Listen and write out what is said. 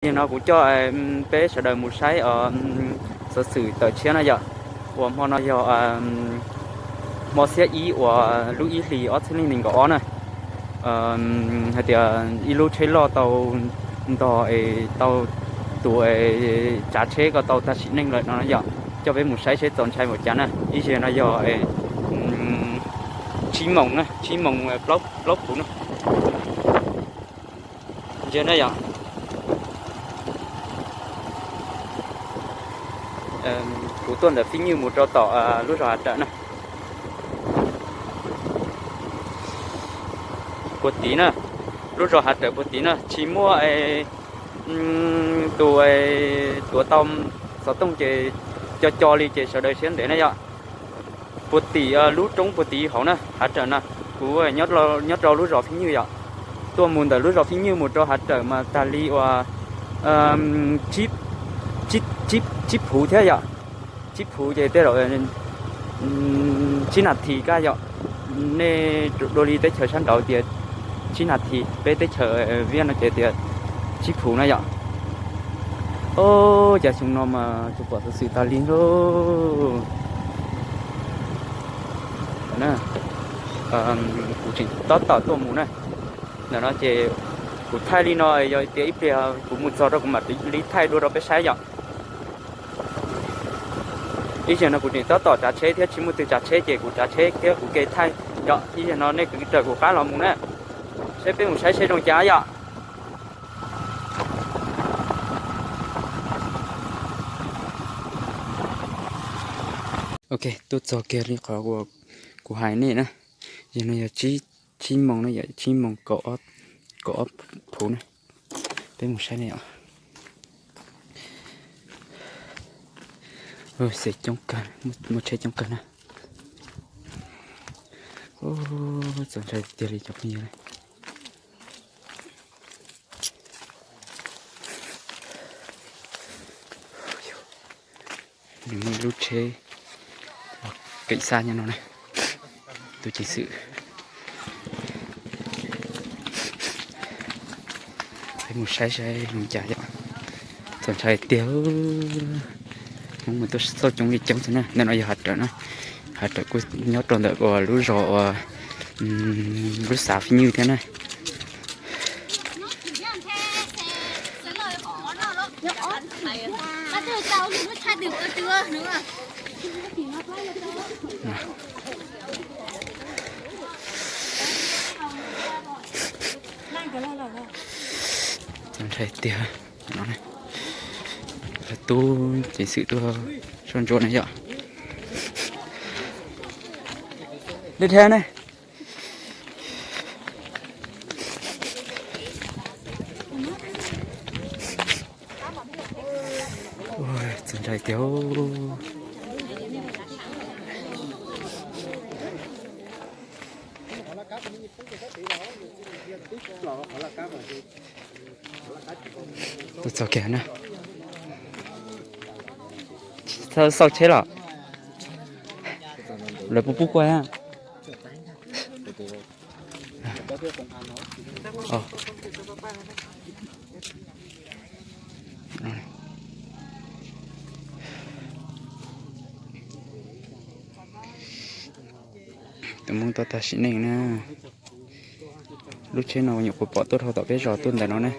Yog no kuv coj peb sawv daws mus saib xov xwm tawm tshiab na yom, uas hmo no yog hmo xiab ib uas lub ib hlis ob txhiab nees nkaum ob na. Hais tias ib lub tsheb loj tau ntog es tau tus tsav tsheb ko tau tag sim neej lawm no yom. Coj peb mus saib seb txaus ntshai npaum cas na. Ib zaug no yog tsib moos na, tsib moos plaub phuv na. Ntsia na yom. Kuv tuaj ntawm Fib Nywj mus rau tom lub zos Hav Rawm na. Puag tid na, lub zos Hav Rawm puag tid na, tsis muaj tus tuav tau xov tooj ces co co li ces sawv daws siab ntev na yom. Puag tim lub roob puag tid hauv na, Hav Rawm na, kuv nyob rau lub zos Fib Nywj yom. Tuaj mus ntawm lub zos Fib Nywj mus rau Hav Rawm mas tag li uas tsib phuv thiab yom. Tsib phuv ces tej zaum tsib nas this kaj yom. Nej dua li teb chaws sab nraud tias tsib nas this, peb teb chaws Viaj no ces tias tsib phuv na yom. Ov, cas xyoo no mas tus pom xov xwm tas li lauj. Kuv tseem tab tom tuaj mus na. Ntawm no ces kuv thaij li no, yog tias ib pliag kuv mus txog rau kuv mam li thaij dua rau peb saib yom. Ib zaug no kuv tseem tab tom tsav tsheb thiab tsis muaj twg tsav tsheb ces kuv tsav tsheb thiab kuv ke thaij yom. Ib zaug no nej kwv raws kuv qab los mus na, saib peb mus saib seb zoo cas yom. Ok, tuaj txog kiag li qhov kuv hais nej na. Yog no yog tsib moos na, yog tsib moos kaum ob phuv na. Peb mus saib na yom. Xes coob kawg, muaj tsheb coob kawg na. Txaus ntshai tiag li cov phooj ywg. Nws muaj ib lub tsheb keem xaj nyob no na, tus ceev xwm. Peb mus saib saib zoo cas yom. Txaus ntshai tiag. Hmoob mus tuaj xauj coob li coob xwb na. Ntawm no yog Hav Rawm na. Hav Rawm kuj nyob rau ntawm uas lub zos uas lub xav Fib Nywj thiab na. Txaus ntshai tiag. Tub ceev xwm tuaj soj ntsuam na yom. Deb dheb ne. Txaus ntshai tiag. Tuaj txog kiag na. Xauj tsheb los? Lawv puas pub qua? Tus Hmoob tau tag sim neej na. Lub tsheb no nyuam qhuav pom tuaj dhau tom peb zos tuaj ntawm no ne.